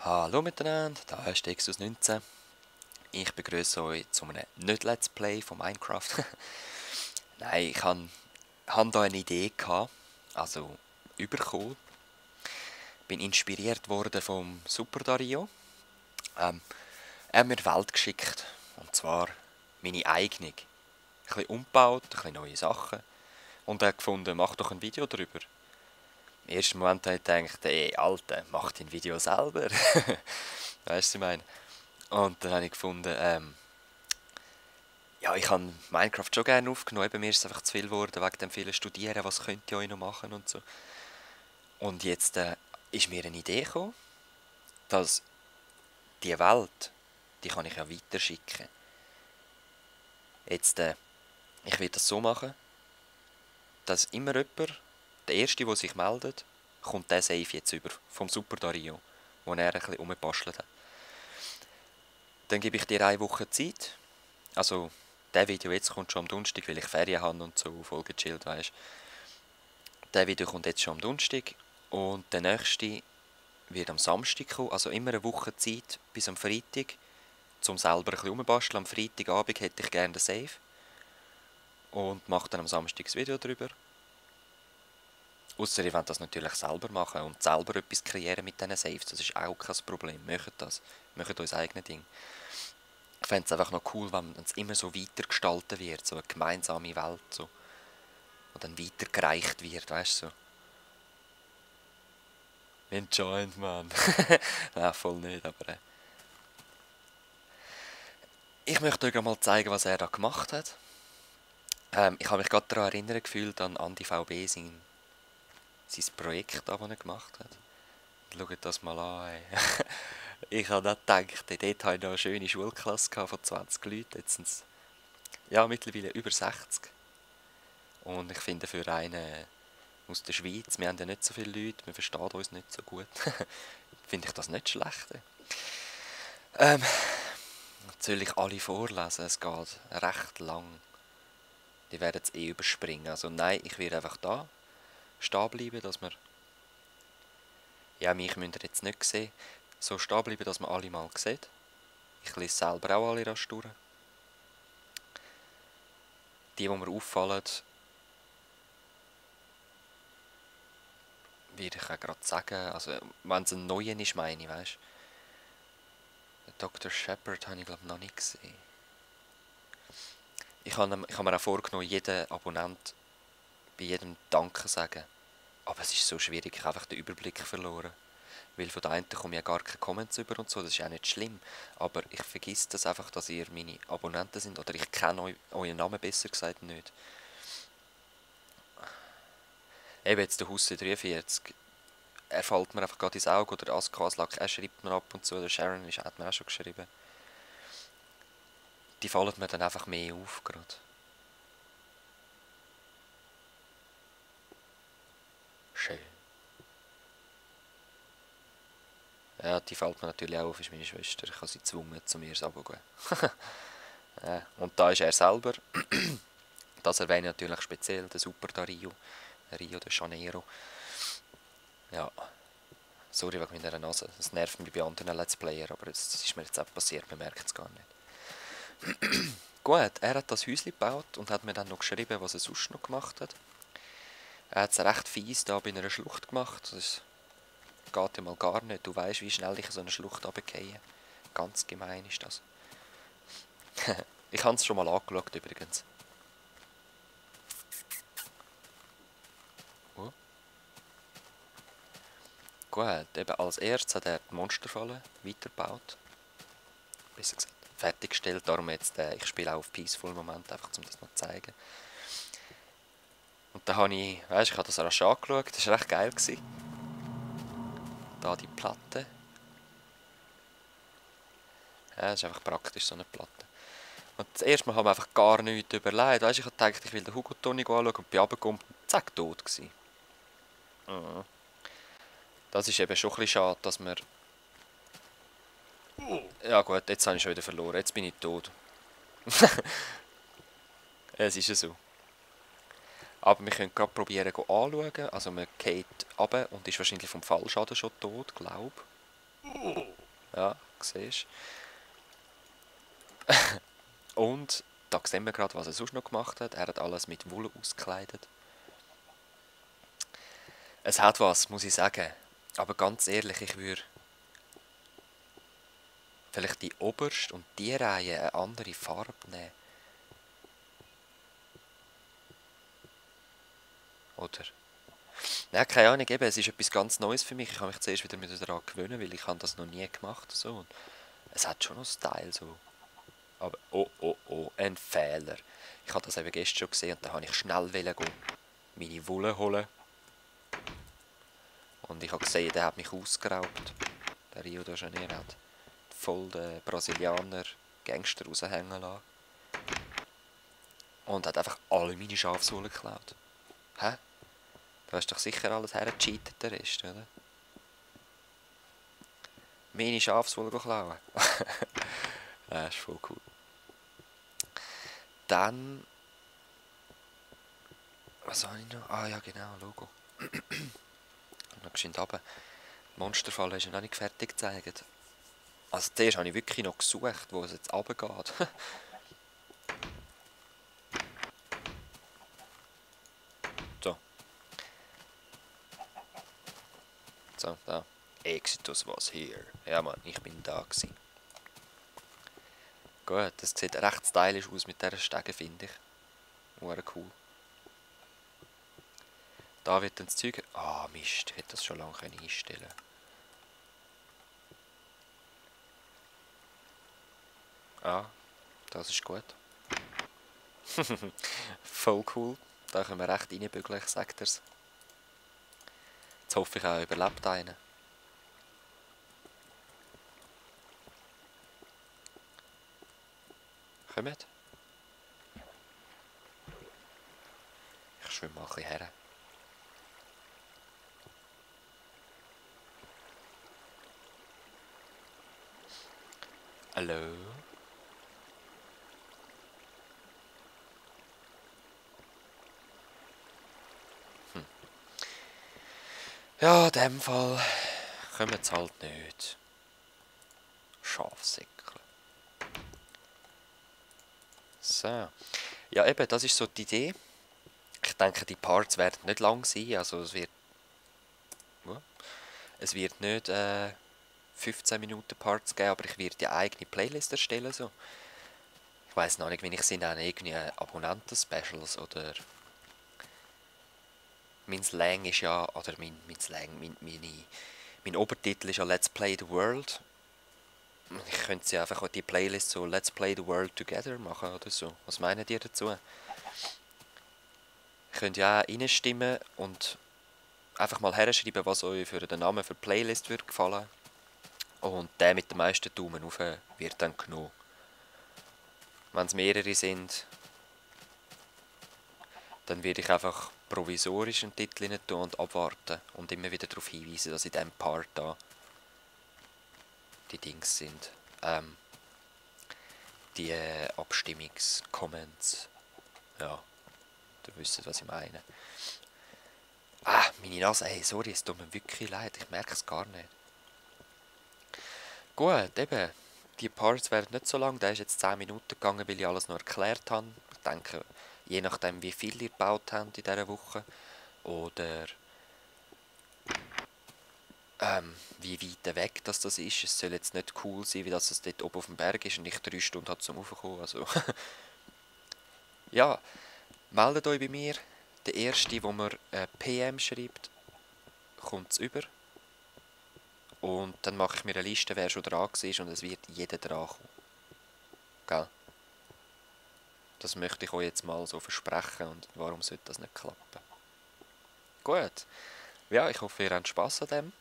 Hallo miteinander, da ist Exodus 19. Ich begrüße euch zu einem Nicht-Let's Play von Minecraft. Nein, ich han da eine Idee gehabt, also überkommen. Bin inspiriert worden vom Super Dario. Er hat mir die Welt geschickt, und zwar meine eigene. Ein bisschen umgebaut, ein bisschen neue Sachen. Und er hat gefunden, mach doch ein Video darüber. Im ersten Moment habe ich gedacht, ey Alter, mach dein Video selber. Weißt du, was ich meine? Und dann habe ich gefunden, ja, ich habe Minecraft schon gerne aufgenommen, eben mir ist es einfach zu viel geworden, wegen dem vielen Studieren, was könnt ihr euch noch machen und so. Und jetzt ist mir eine Idee gekommen, dass die Welt, die kann ich ja weiterschicken. Jetzt, ich will das so machen, dass immer jemand, der Erste, der sich meldet, kommt der Save jetzt über, vom Super Dario, wo er ein bisschen rumbastelt hat. Dann gebe ich dir eine Woche Zeit, also der Video jetzt kommt schon am Donnerstag, weil ich Ferien habe und so, voll gechillt, weisst. Der Video kommt jetzt schon am Donnerstag und der nächste wird am Samstag kommen, also immer eine Woche Zeit bis am Freitag, zum selber ein bisschen rumbasteln. Am Freitagabend hätte ich gerne den Save und mache dann am Samstag das Video darüber. Ausser ihr wollt das natürlich selber machen und selber etwas kreieren mit diesen Saves, das ist auch kein Problem. Macht das, macht euer eigenes Ding. Ich fände es einfach noch cool, wenn es immer so weitergestaltet wird, so eine gemeinsame Welt, so, die dann weitergereicht wird, weißt du, so. Enjoyment, man. Nein, voll nicht, aber ich möchte euch mal zeigen, was er da gemacht hat. Ich habe mich gerade daran erinnert gefühlt an Andi VB, sein Projekt, das er gemacht hat. Schaut das mal an. Ey. Ich habe nicht gedacht, dort hatte ich noch eine schöne Schulklasse von 20 Leuten. Jetzt sind es ja, mittlerweile über 60. Und ich finde, für einen aus der Schweiz, wir haben ja nicht so viele Leute, wir verstehen uns nicht so gut, finde ich das nicht schlecht. Jetzt soll ich alle vorlesen, es geht recht lang. Die werden es eh überspringen. Also nein, ich werde einfach da stehen bleiben, dass wir... Ja, mich müsst ihr jetzt nicht sehen. So stehen bleiben, dass man alle mal sieht. Ich lese selber auch alle rasch durch. Die mir auffallen, würde ich auch gerade sagen. Also, wenn es ein neuer ist, meine ich, weißt du. Dr. Shepard habe ich, glaube ich, noch nicht gesehen. Ich habe mir auch vorgenommen, jeden Abonnent bei jedem Danke sagen. Aber es ist so schwierig, ich habe einfach den Überblick verloren. Weil von der einen komme ich ja gar keine Comments über und so, das ist auch nicht schlimm. Aber ich vergesse das einfach, dass ihr meine Abonnenten sind. Oder ich kenne euren Namen besser gesagt nicht. Eben jetzt der Husse 43. Er fällt mir einfach gerade ins Auge. Oder Askaslack, er schreibt mir ab und zu. Oder Sharon hat mir auch schon geschrieben. Die fallen mir dann einfach mehr auf gerade. Schön. Ja, die fällt mir natürlich auch auf, ist meine Schwester. Ich habe sie gezwungen, zu mir ins Abo zu gehen. Ja, und da ist er selber. Das erwähne ich natürlich speziell, der Super Dario. Rio de Janeiro. Ja, sorry wegen meiner Nase. Das nervt mich bei anderen Let's Player, aber das ist mir jetzt auch passiert, man merkt es gar nicht. Gut, er hat das Häuschen gebaut und hat mir dann noch geschrieben, was er sonst noch gemacht hat. Er hat es recht fies da bei einer Schlucht gemacht. Das geht ja mal gar nicht. Du weißt, wie schnell ich so eine Schlucht runtergehe. Ganz gemein ist das. Ich habe es schon mal angeschaut übrigens. Oh. Gut, eben als erstes hat er die Monsterfalle weitergebaut. Besser gesagt, fertiggestellt. Darum jetzt, ich spiele auch auf Peaceful Moment, einfach um das noch zu zeigen. Und dann habe ich, weißt, ich habe das rasch angeschaut, das war recht geil. Da die Platte. Ja, das ist einfach praktisch, so eine Platte. Und das erste Mal habe ich einfach gar nichts überlegt. Weißt, ich habe gedacht, ich will den Hugo Toni anschauen und bin runtergekommen und zack, tot gewesen. Mhm. Das ist eben schon ein bisschen schade, dass wir... Ja gut, jetzt habe ich schon wieder verloren, jetzt bin ich tot. Es ist ja so. Aber wir können gerade probieren anzuschauen. Also man geht runter und ist wahrscheinlich vom Fallschaden schon tot, glaube ich. Ja, siehst du. Und da sehen wir gerade, was er sonst noch gemacht hat. Er hat alles mit Wolle ausgekleidet. Es hat was, muss ich sagen. Aber ganz ehrlich, ich würde vielleicht die oberste und die Reihe eine andere Farbe nehmen. Oder? Ja, keine Ahnung, eben, es ist etwas ganz Neues für mich. Ich habe mich zuerst wieder daran gewöhnen, weil ich habe das noch nie gemacht. So. Und es hat schon noch Style. So. Aber, oh, ein Fehler. Ich habe das eben gestern schon gesehen und da habe ich schnell gehen, meine Wolle holen. Und ich habe gesehen, der hat mich ausgeraubt. Der Rio de Janeiro hat voll den Brasilianer Gangster raushängen lassen. Und hat einfach alle meine Schafswolle geklaut. Hä? Du hast doch sicher alles hergecheatet, der Rest, oder? Meine Schafswolle klauen. Das ist voll cool. Dann... Was habe ich noch? Ah ja, genau, Logo. Noch geschwind runter. Die Monsterfalle ist ja noch nicht fertig gezeigt. Also zuerst habe ich wirklich noch gesucht, wo es jetzt runtergeht. So. So, da. Exitus was here. Ja Mann, ich bin da gewesen. Gut, das sieht recht stylisch aus mit dieser Stege, finde ich. Hure cool. Da wird dann das Zeug... Ah, Mist, ich hätte das schon lange einstellen können. Ah, das ist gut. Voll cool. Da können wir recht reinbügeln, ich sag dir's. Jetzt hoffe ich auch, überlebt einer. Kommt. Ich schwimme mal ein bisschen her. Hallo? Ja, in dem Fall kommen sie halt nicht. Schafsäckle. So. Ja, eben, das ist so die Idee. Ich denke, die Parts werden nicht lang sein. Also es wird nicht 15 Minuten Parts geben, aber ich werde die eigene Playlist erstellen. So. Ich weiß noch nicht, wie ich sie nenne. Irgendwie Abonnenten-Specials oder... Mein Slang ist ja... Oder mein Obertitel ist ja Let's Play the World. Ich könnte sie einfach die Playlist so Let's Play the World Together machen oder so. Was meinen ihr dazu? Ihr könnt ja auch reinstimmen und einfach mal herschreiben, was euch für den Namen für die Playlist wird gefallen. Und der mit den meisten Daumen hoch wird dann genommen. Wenn es mehrere sind, dann werde ich einfach provisorisch einen Titel rein tun und abwarten und immer wieder darauf hinweisen, dass in diesem Part da die Dings sind. Die Abstimmungs-Comments. Ja, ihr wisst, was ich meine. Ah, meine Nase, hey, sorry, es tut mir wirklich leid, ich merke es gar nicht. Gut, eben, die Parts werden nicht so lang, der ist jetzt 10 Minuten gegangen, weil ich alles noch erklärt habe. Ich denke, je nachdem wie viel ihr gebaut habt in dieser Woche oder wie weit weg das ist. Es soll jetzt nicht cool sein, wie das es dort oben auf dem Berg ist und ich 3 Stunden habe zum Raufkommen. Also ja, meldet euch bei mir. Der Erste, wo mir PM schreibt, kommt es über. Und dann mache ich mir eine Liste, wer schon dran war und es wird jeder dran kommen. Gell? Das möchte ich euch jetzt mal so versprechen und warum sollte das nicht klappen? Gut. Ja, ich hoffe, ihr habt Spass an dem.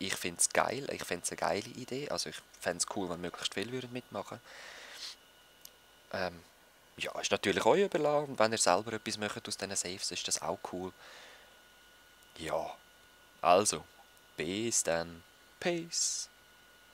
Ich finde es geil, ich finde es eine geile Idee. Also ich fände es cool, wenn möglichst viele mitmachen würden. Ja, ist natürlich euch überlassen. Und wenn ihr selber etwas möchtet aus diesen Saves, ist das auch cool. Ja, also, bis dann. Peace.